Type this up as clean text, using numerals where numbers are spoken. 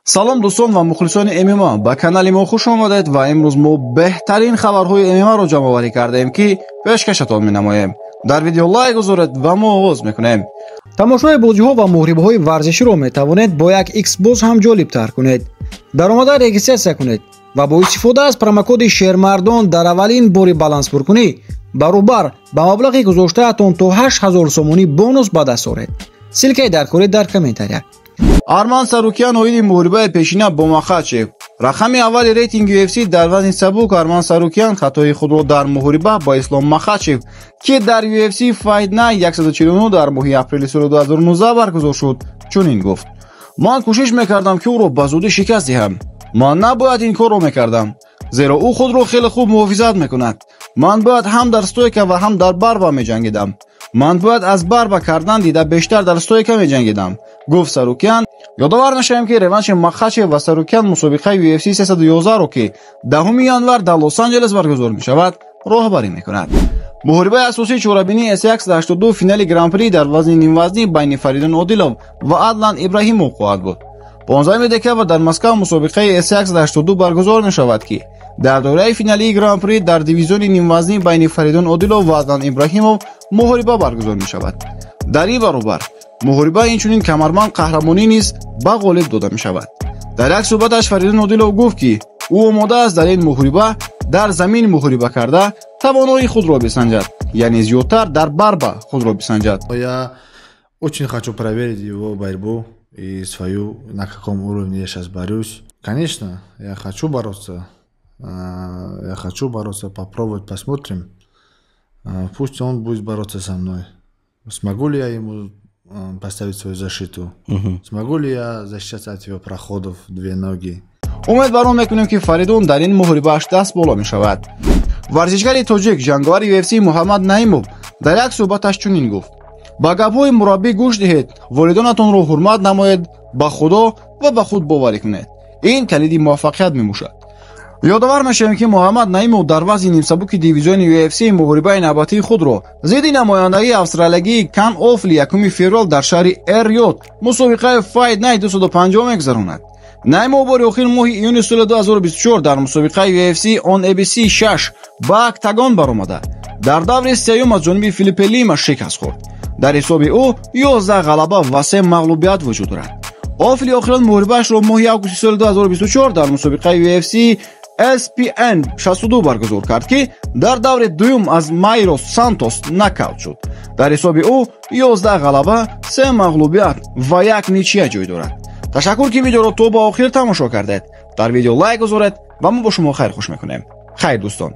Салом, дӯстон ва мухлисони ММА, ба канали мо хуш омадед ва имрӯз мо беҳтарин хабарҳои ММА-ро ҷамъоварӣ кардаем, ки пешкашатон менамоем. Дар видео лайк гузоред ва мо оғоз мекунем. Тамошои бозиҳо ва муҳорибаҳои варзиширо метавонед бо як Xbox ҳам ҷолибтар кунед. Даромада регистратсия кунед ва бо истифода аз промокоди Шермардон дар аввалин бори баланспуркунӣ баробар ба маблағи гузоштаатон то 8000 сомонӣ бонус ба даст оред. Ссылка и даркорӣ дар комментария. Арман Сарукян оиди муҳорибаи пешина бо Махачев. Рақами аввали рейтинги UFC дар вазни сабук Арман Сарукян хатои худро дар муҳориба бо Ислом Махачев, ки дар UFC Fight Night 149 дар моҳи апрели соли 2019 баргузор шуд, чунин гуфт: «Ман кӯшиш мекардам, ки ӯро ба зудӣ шикаст диҳам. Ман набояд ин корро мекардам, зеро ӯ худро хеле хуб муҳофизат мекунад. Ман бояд ҳам дар стойка ва ҳам дар борьба меҷангидам. Ман бояд аз борьба кардан дида бештар дар стойка меҷангидам», гуфт Сарукян. Ёдовар мешавем, ки реванши Махачев ва Сарукян мусобиқаи UFC 311-ро, ки 10 январ дар Лос-Анҷелес баргузор мешавад, роҳбарӣ мекунад. Муҳорибаи асосии чорабинии C182 финали Гран-при дар вазни нимвазнӣ байни Фаридун Одилов ва Адлан Ибраҳимов хоҳад буд. 15 декабр дар Москва мусобиқаи C182 баргузор мешавад, ки дар доираи финалии Гран-при дар дивизиони нимвазнӣ байни Фаридун Одилов ва Адлан Ибраҳимов муҳориба баргузор мешавад. Дар ин баробар муҳориба инчунин камарбанд қаҳрамонӣ низ ба ғолиб дода мешавад. Дар як суҳбаташ Фаридун Одилов гуфт, ки ӯ омода аст дар ин муҳориба дар замин муҳориба карда тавоноии худро бисанҷад, яъне зиёдтар дар борьба худро бисанҷад. Я очень хочу проверить его борьбу и свою, на каком уровне я сейчас борюсь. Конечно, я хочу бороться. Я хочу бороться, попробовать, посмотрим. Пусть он будет бороться со мной. Смогу ли я ему поставить свою защиту? Смогу ли я защищаться от его проходов, две ноги? Умед бар он мекунем, ки Фаридун дар ин муҳорибааш даст боло мешавад. Варзишгари тоҷик, ҷанговари UFC Муҳаммад Наимов дар як суҳбаташ чунин гуфт: «Ба гапҳои мураббӣ гӯш диҳед, волидонатонро ҳурмат намоед, ба Худо ва ба худ боварӣ кунед. Ин калиди муваффақият мебошад». Ёдовар мешавем, ки Муҳаммад Наимов дар вазни нимсабуки дивизиони UFC муҳорибаи навбатии худро зидди намояндаи австралиягии Кан Офли 1 феврал дар шаҳри Эр-Риёд, мусобиқаи Fight Night 250 мегузаронад. Наимов бори охир моҳи июни соли 2024 дар мусобиқаи UFC on ABC 6 ба октагон баромада, дар даври сеюм аз ҷониби Филиппе Лима шикаст хӯрд. Дар ҳисоби ӯ 11 ғалаба ва се мағлубият вуҷуд дорад. Офли охирон муҳорибаашро моҳи августи соли 2024 дар мусобиқаи UFC ESPN 62 баргузор кард, ки дар даври дуюм аз Майрос Сантос нокаут шуд. Дар ҳисоби ӯ 11 ғалаба, се мағлубият ва як ничья ҷой дорад. Ташаккур, ки видеоро то ба охир тамошо кардед. Дар видео лайк гузоред ва мо бо шумо хайрхуш мекунем. Хайр, дӯстон.